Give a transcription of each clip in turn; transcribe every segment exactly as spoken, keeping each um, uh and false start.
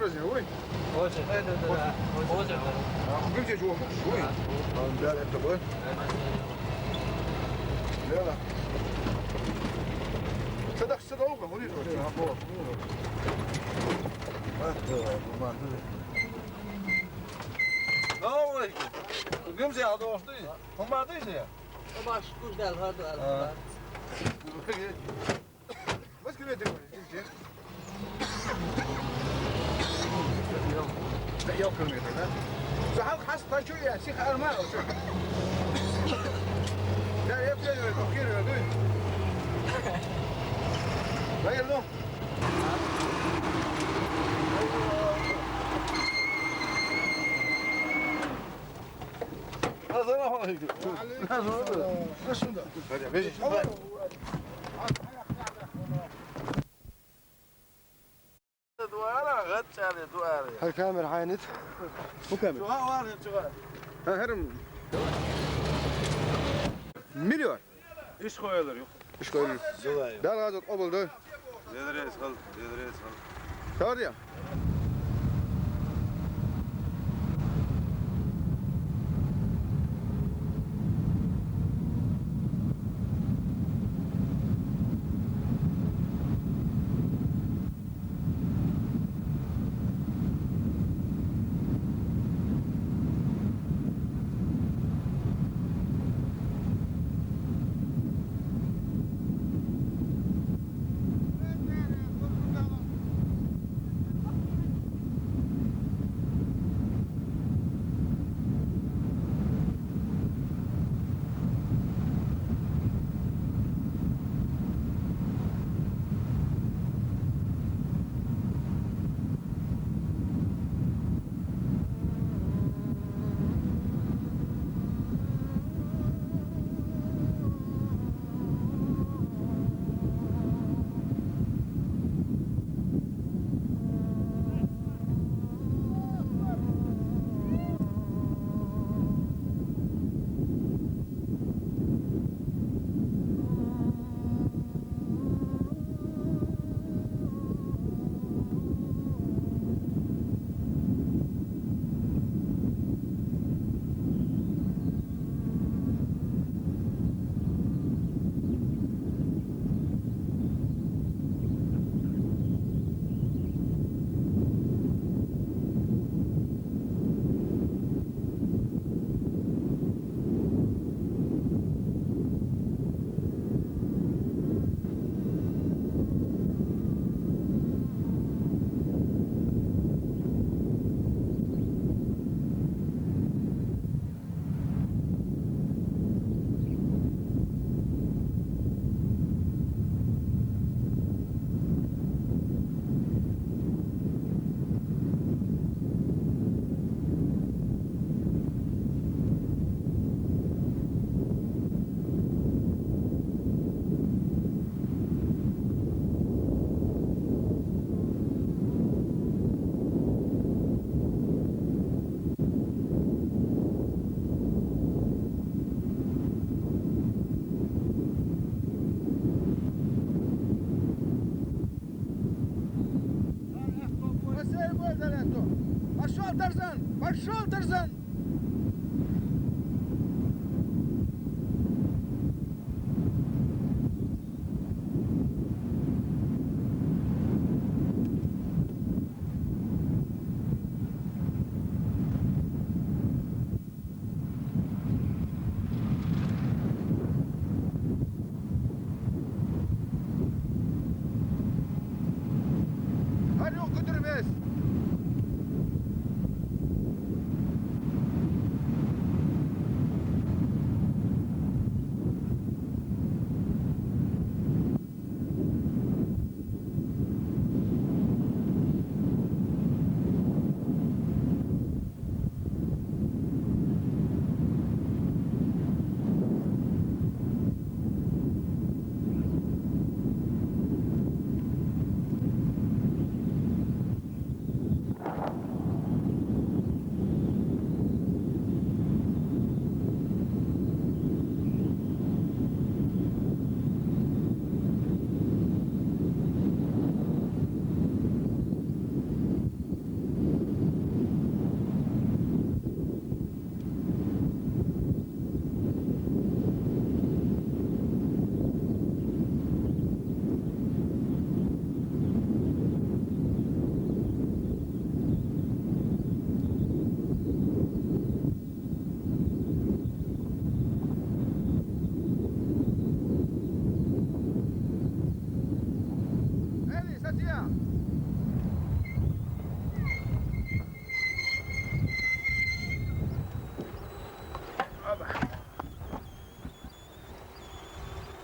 Ой. Очень. Очень. Очень. А, ну, где чего? Ой. Да, это такое. Да, да. Сюда, сюда, угол, вот видишь, вот, а, вот. А, давай, нормально. Салам алейкум. Kimse ya, dostum. Olmadı işte. Baş kuş del, hadi. Ha. Bas kilometre. Yok kilometre, ha? Zahal has taşıyor ya, sih arma olsun. Ya, yapıyor, yapıyor, yapıyor. Hayır, no. Assalamu alaikum. Nasıl oldu? Nasıl oldu? Hadi, beş. Duara, kaç tane duara? Her kamera haynit. Bu kamera. Çuha var ya, çuha. Ha, her. Milyon. İş koyulur, yok. İş koyulur. Yolay. Belgazot o buldu. Dediriz kıl, dediriz kıl. Doğru ya. Пошёл, Тарзан! Пошёл, Тарзан! Hadi yok, götürmez.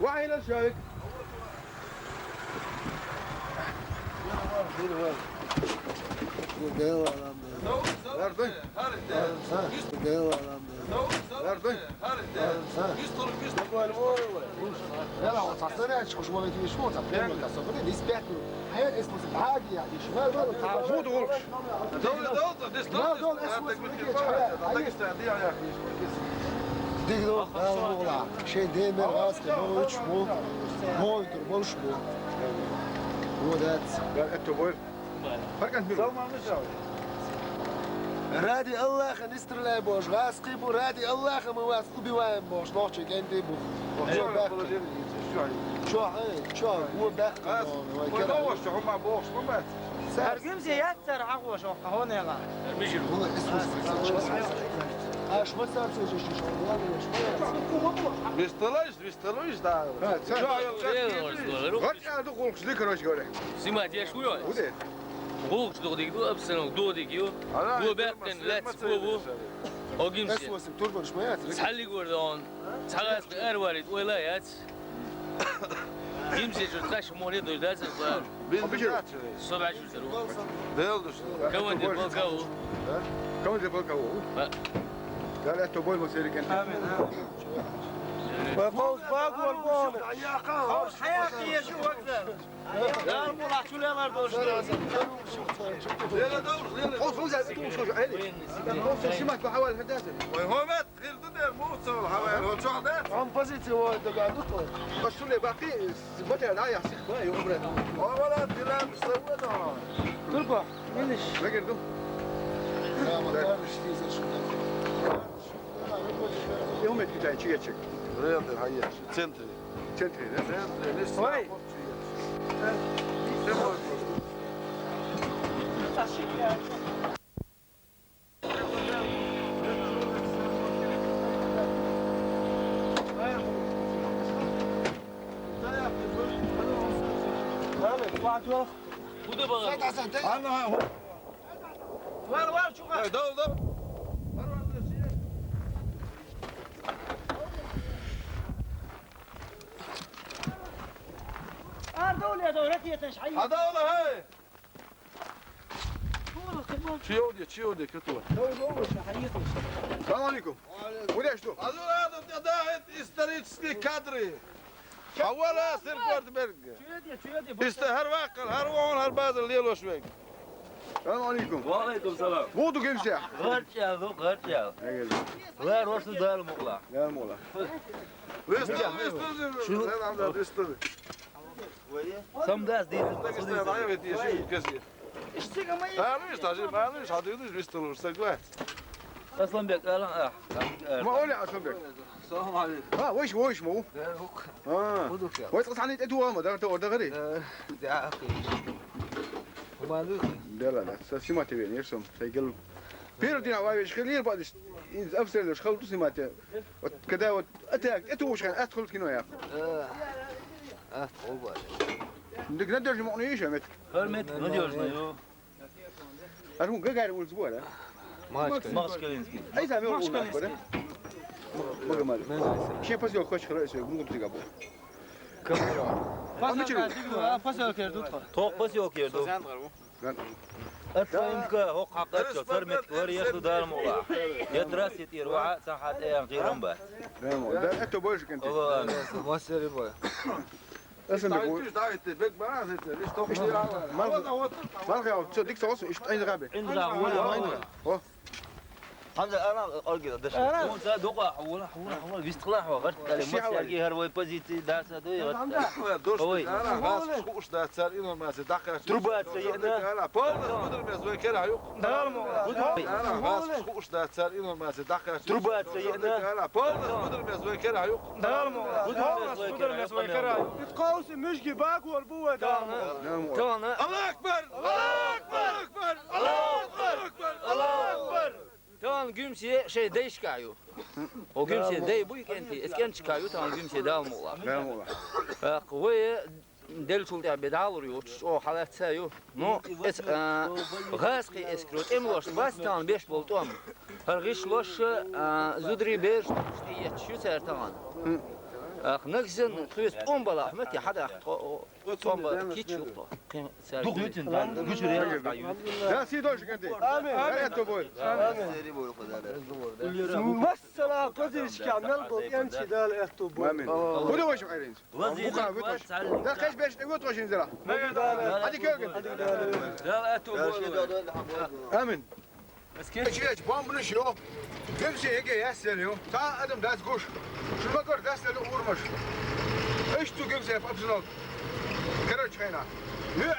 وين الشايك؟ Verdi. Verdi. Verdi. Verdi. Budur, oğlum. Digo, şey, Demir, Askı, bu üç bu. Boydur, boş bu. Bu da. Ver, et de buyur. Fakat bir. Ради Аллаха, не стреляй, боже. Раскы бу, ради Аллаха, мы вас убиваем, боже. Ночью кенди бу. Чё, бак? Чё, эй, чё, бу бак? Саргым зият сар агъо шо къахонела. Аш вот сам сежеш шо. Бисталаш, бисталаш да. Чё, ай, гъат яду къулхшли, короче говоря. Сима деш уё. Уде. Къулхш додик ду, абсанал додик ю. Ана, бу бакътен лац бу бу. Огим се. Эс восемь турбан шмаят. Цали гордон. Цагас арварит ойла яц. Гимзе журташ море дождаться. Бил бижер. Собачу. Дел душ. Командир полка у. Командир полка у. Гале тобой мо серикен. Амин. Бакъол, бакъол, бакъол. Хаяк еши вокзал. Дармулах чулелар дошла. Лера давуш, лера. О, фуза, это уж уже, эли. Там просто снимать по хавал хадаса. Ой, хомет, хир ду дер, муцо, хавал, хо чо хадас. Ам позиция вот дага дуту. Пошли баки, смотря на я сих, ой, умре. О, вала, дилам, савана. Турба, милиш. Мегер ду. Я, ма, да, что за шуга. Його ми відкидають, чи є чек? Рядом, а є. В центрі. В центрі, да? В центрі, не слабо, чи є. Це можна. Буде багато. Ана, Вар, вар, чугъа. Эй, дал, дал. Вар, вар, дал, сине. Ар дал, я дал, ракета, шай. Адал, хай. Чи ёлди, чи ёлди, катула. Салам алейкум. Удеш ту. Адал, адал, да, это исторические кадры. Хавала сир горд берг. Чуеди, чуеди. Исте гьар вакъал, гьар вон, гьар базар лелош вег. Салам алейкум. Ва алейкум салам. Буду кимсе? Гъарча, бу гъарча. Ва рошу дар мугъла. Дар мугъла. Вестер, вестер. Шу. Сам дас дир. Алыш, тажи, алыш, хадыдыш, вестер, согласен. Асланбек, алан, а. Ма оля Асланбек. Салам алейкум. А, войш, войш, ма. А. Войш, къасани, эту, ма, да, да, да, гъари. Да, ахи. Ма, да. Да, да, да. Са снимать тебе, не сом. Са гел. Первый день авай веш хилир бадиш. Из обстрел шхал ту снимать. Вот когда вот атак, это уж хан, атхул кино я. А, атхул бад. Дык надёжный муъни ещё, мет. Хар мет надёжный, ё. Аргун гагарин улица была, да? Махачкалинский. Махачкалинский. Ай, сами улица, да? Магомед. Шен посёлок хоч хрой, всё, гнугу тига бу. Посёлок, а, посёлок ерду тхо. Тох посёлок ерду. Атваимка, хо хакъат, сар мет, вар яху дар мула. Я трассе тир, ва сахат эйан гъиран ба. Да, это больше контент. Алло, амин. Мастер бой. Эсен бек. Давайте, давайте, бек бараз эте. Лишь только не рава. Мал, мал хаял, чё, дик соус, ишт айн рабе. Айн рабе. О. Хамза, ана, алгида, даш. Ана. Хамза, докъа, хавла, хавла, хавла, вист къала, хавла, гъарт, али, ши мас, хавла. Яги, гьар вай позиция, дарса, дой, гъарт. Хамза. Ой. Дош, ана, гъас, хуш, да, цар, ино, масе, даха, труба, ца, ана. Ана, полностью будем, я звоню, кера, ю. Дармо. Ана, гъас, хуш, да, цар, ино, масе, даха, труба, ца, ана. Ана, полностью будем, я звоню, кера, ю. Дармо. Дармо, судорога свой карай. Ит къавси муьжги бакӀвар бува, дармо. Дармо. Тана. Аллаху акбар! Аллаху акбар! Аллаху акбар! Аллаху акбар! Тан гуьмсе шей дейшкаю. О гуьмсе дей буй кенти, эскенчкаю, тан гуьмсе далмула. Далмула. Ах, вай Делчул тӀехьа бе дӀалур ю, чӀогӀа хьалаца ю. Ну, эс, а, гӀазкхий эскаро тӀемалошта бац тахана беш болу тӀом. ХӀара гӀишлош, а, зударий бераш тӀеетташ ю цара тахана. Ах, нагахь санна тхоьца тӀом балахь, хӀума те хьадаккха тхо, о, тӀом бала кийча ю тхо. Кхин цаьрга дуьхьа витина, да, гучур яра. Да, сий дойша кӀанте. Амин. Амин. Амин. Массара кхозишка мел болу кӀанчий Дала аьтту бойла. Амин. ХӀун ду вайша Ӏайренца? Бухара вуьтуш. Да кхечу беш тӀе вуьтуш инзара. Хьади кевган. Дала аьтту бойла. Амин. Чуьйчу бомбанаш ю. Гуьмсе еге яьсса ю. Цхьа адам дац гуш. Шу ма гора даьсса ю урамаш. Иштта ду гуьмсе обстановка. Короче, хьайна. Ю